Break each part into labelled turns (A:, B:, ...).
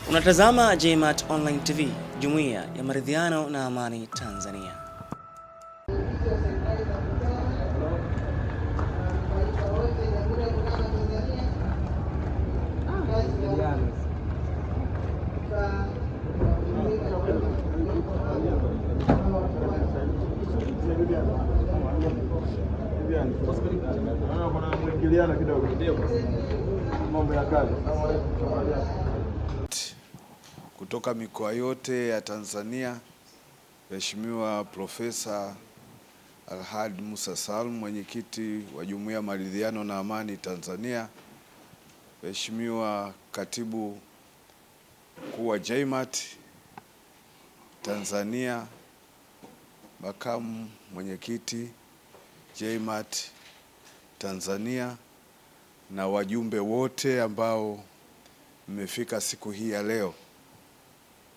A: Unatazama JMAT Online TV, Jumuiya ya Maridhiano na Amani Tanzania.
B: Kutoka mikoa yote ya Tanzania, Mheshimiwa Profesa Alhad Musa Salum, mwenyekiti wa Jumuiya Maridhiano na Amani Tanzania, Mheshimiwa Katibu Mkuu wa JMAT Tanzania, Makamu Mwenyekiti JMAT Tanzania na wajumbe wote ambao mmefika siku hii ya leo,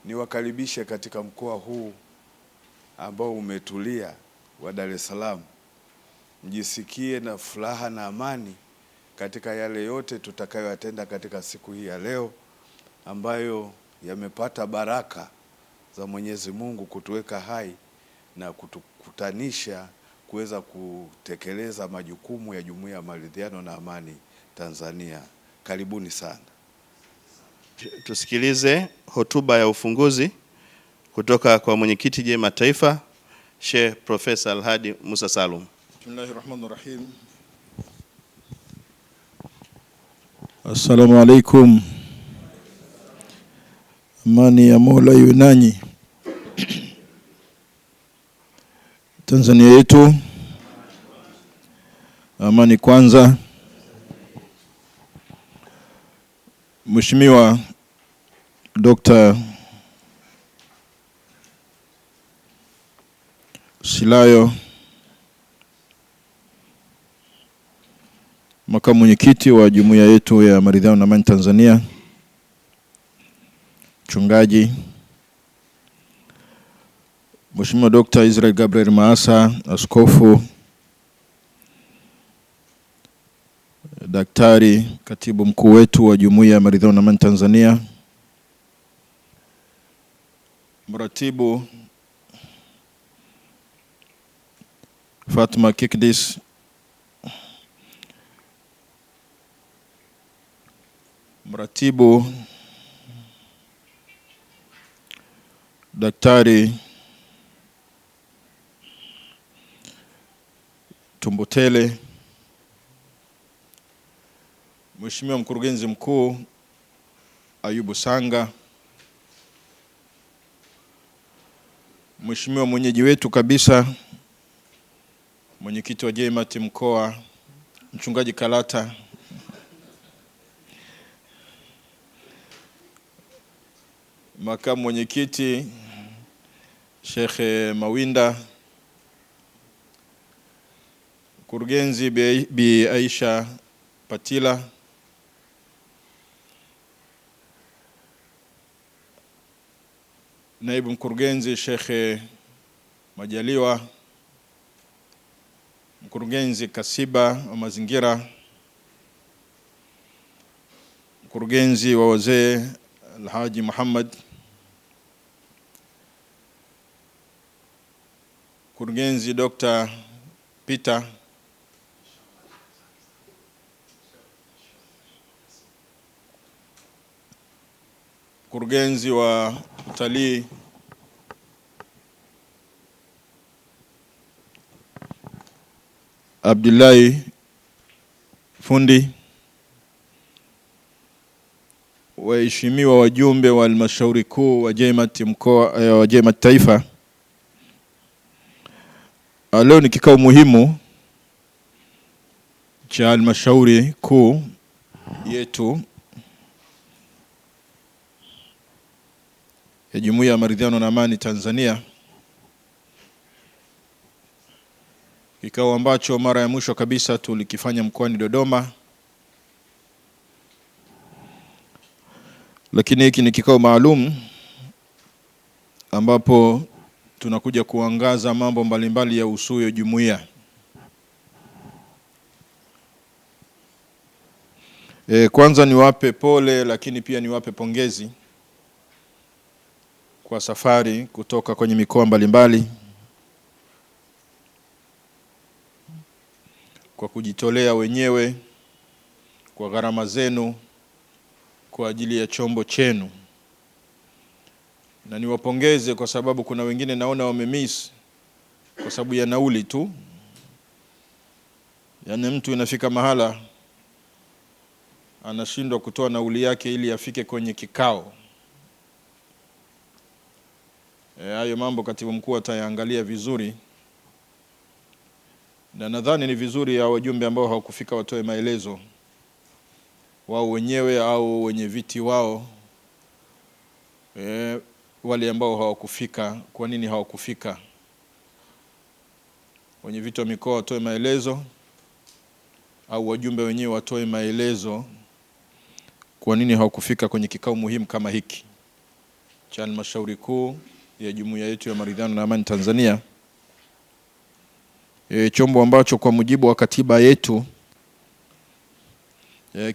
B: niwakaribishe katika mkoa huu ambao umetulia wa Dar es Salaam. Mjisikie na furaha na amani katika yale yote tutakayoyatenda katika siku hii ya leo ambayo yamepata baraka za Mwenyezi Mungu kutuweka hai na kutukutanisha kuweza kutekeleza majukumu ya Jumuiya ya Maridhiano na Amani Tanzania. Karibuni sana.
C: Tusikilize hotuba ya ufunguzi kutoka kwa mwenyekiti JMAT Taifa, Sheikh Profesa Alhadi Musa Salum.
D: Bismillahirrahmanirrahim. Assalamu alaikum. Amani ya Mola iwe nanyi. Tanzania yetu, amani kwanza. Mheshimiwa Dr. Silayo, makamu mwenyekiti wa jumuiya yetu ya Maridhiano na Amani Tanzania, mchungaji Mheshimiwa Dr. Israel Gabriel Maasa, askofu, daktari, katibu mkuu wetu wa Jumuiya ya Maridhiano na Amani Tanzania, mratibu Fatma Kikdis, mratibu Daktari Tumbutele, Mheshimiwa Mkurugenzi Mkuu Ayubu Sanga, Mheshimiwa mwenyeji wetu kabisa, mwenyekiti wa JMAT mkoa, Mchungaji Kalata, makamu mwenyekiti Sheikh Mawinda, mkurugenzi Bi Aisha Patila, naibu mkurugenzi Sheikh Majaliwa, mkurugenzi Kasiba wa mazingira, mkurugenzi wa wazee Alhaji Muhammad, mkurugenzi Dr. Peter, mkurugenzi wa utalii Abdullahi Fundi, waheshimiwa wajumbe wa halmashauri kuu wa JMAT mkoa, wa JMAT taifa. Leo ni kikao muhimu cha halmashauri kuu yetu ya Jumuiya ya Maridhiano na Amani Tanzania, kikao ambacho mara ya mwisho kabisa tulikifanya mkoani Dodoma, lakini hiki ni kikao maalum ambapo tunakuja kuangaza mambo mbalimbali ya usuyo jumuiya. Kwanza niwape pole, lakini pia niwape pongezi kwa safari kutoka kwenye mikoa mbalimbali kwa kujitolea wenyewe kwa gharama zenu kwa ajili ya chombo chenu. Na niwapongeze kwa sababu kuna wengine naona wamemiss kwa sababu ya nauli tu. Yaani mtu inafika mahala anashindwa kutoa nauli yake ili afike kwenye kikao. Hayo mambo katibu mkuu atayaangalia vizuri. Na nadhani ni vizuri ya wajumbe ambao hawakufika watoe maelezo wao wenyewe au wenye viti wao, wale ambao hawakufika, kwa nini hawakufika. Wenye viti wa mikoa watoe maelezo au wajumbe wenyewe watoe maelezo kwa nini hawakufika kwenye kikao muhimu kama hiki cha Halmashauri Kuu ya Jumuiya yetu ya Maridhiano na Amani Tanzania. Chombo ambacho kwa mujibu wa katiba yetu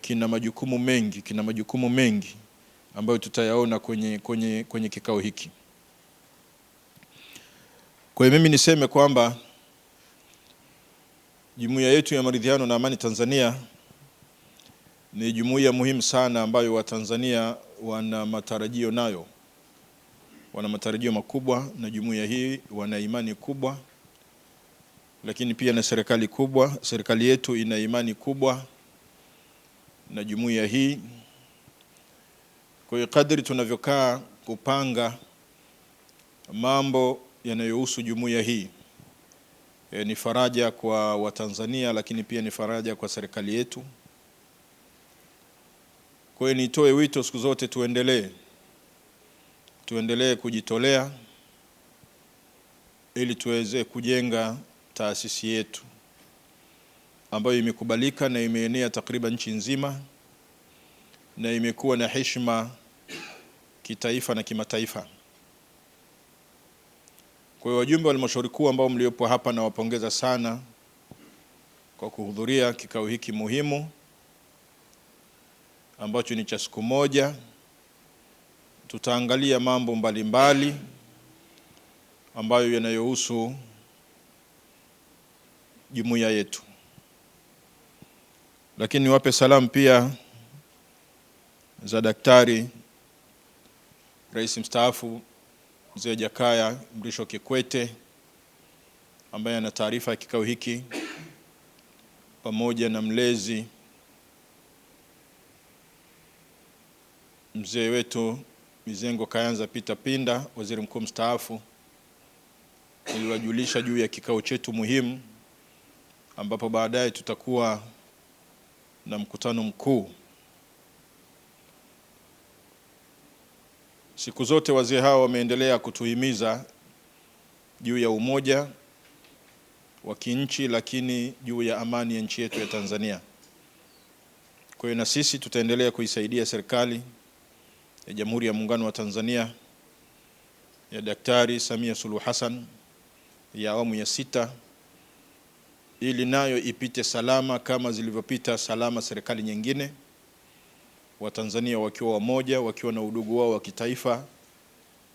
D: kina majukumu mengi, kina majukumu mengi ambayo tutayaona kwenye kikao hiki. Kwa hiyo mimi niseme kwamba Jumuiya yetu ya Maridhiano na Amani Tanzania ni jumuiya muhimu sana ambayo Watanzania wana matarajio nayo. Wana matarajio makubwa na jumuiya hii, wana imani kubwa, lakini pia na serikali kubwa. Serikali yetu ina imani kubwa na jumuiya hii. Kwa hiyo kadri tunavyokaa kupanga mambo yanayohusu jumuiya hii, ni faraja kwa Watanzania, lakini pia ni faraja kwa serikali yetu. Kwa hiyo nitoe wito siku zote tuendelee kujitolea ili tuweze kujenga taasisi yetu ambayo imekubalika na imeenea takriban nchi nzima na imekuwa na heshima kitaifa na kimataifa. Kwa hiyo wajumbe wa Halmashauri Kuu ambao mliopo hapa, nawapongeza sana kwa kuhudhuria kikao hiki muhimu ambacho ni cha siku moja. Tutaangalia mambo mbalimbali ambayo yanayohusu jumuiya yetu. Lakini niwape salamu pia za Daktari Rais Mstaafu Mzee Jakaya Mrisho Kikwete ambaye ana taarifa ya kikao hiki, pamoja na mlezi mzee wetu Mizengo Kayanza Peter Pinda, Waziri Mkuu Mstaafu. Niliwajulisha juu ya kikao chetu muhimu ambapo baadaye tutakuwa na mkutano mkuu. Siku zote wazee hao wameendelea kutuhimiza juu ya umoja wa kinchi, lakini juu ya amani ya nchi yetu ya Tanzania. Kwa hiyo na sisi tutaendelea kuisaidia serikali ya Jamhuri ya Muungano wa Tanzania ya Daktari Samia Suluhu Hassan ya awamu ya 6 ili nayo ipite salama kama zilivyopita salama serikali nyingine, Watanzania wakiwa wamoja, wakiwa na udugu wao wa kitaifa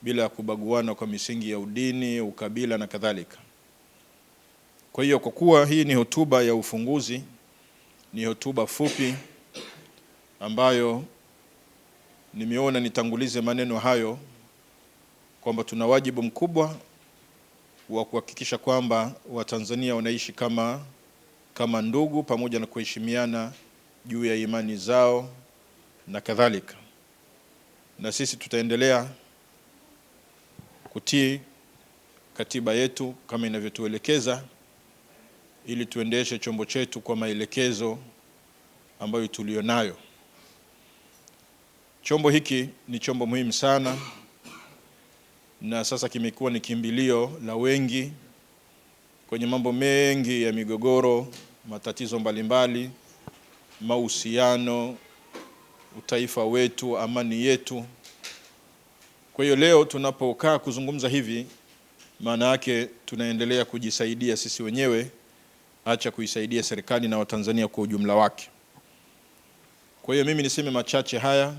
D: bila kubaguana kwa misingi ya udini, ukabila na kadhalika. Kwa hiyo kwa kuwa hii ni hotuba ya ufunguzi, ni hotuba fupi ambayo nimeona nitangulize maneno hayo kwamba tuna wajibu mkubwa wa kuhakikisha kwamba Watanzania wanaishi kama ndugu pamoja na kuheshimiana juu ya imani zao na kadhalika. Na sisi tutaendelea kutii katiba yetu kama inavyotuelekeza ili tuendeshe chombo chetu kwa maelekezo ambayo tulionayo. Chombo hiki ni chombo muhimu sana na sasa kimekuwa ni kimbilio la wengi kwenye mambo mengi ya migogoro, matatizo mbalimbali, mahusiano, utaifa wetu, amani yetu. Kwa hiyo leo tunapokaa kuzungumza hivi, maana yake tunaendelea kujisaidia sisi wenyewe, acha kuisaidia serikali na Watanzania kwa ujumla wake. Kwa hiyo mimi niseme machache haya,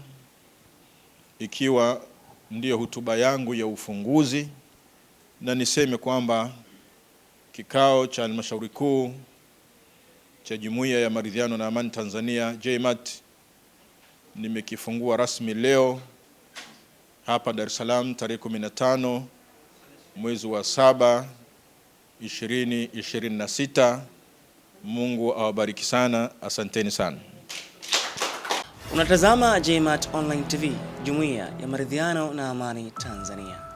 D: ikiwa Ndiyo hotuba yangu ya ufunguzi, na niseme kwamba kikao cha Halmashauri Kuu cha Jumuiya ya Maridhiano na Amani Tanzania JMAT nimekifungua rasmi leo hapa Dar es Salaam tarehe 15 mwezi wa 7 2026. Mungu awabariki sana, asanteni sana.
A: Unatazama JMAT Online TV, Jumuiya ya Maridhiano na Amani Tanzania.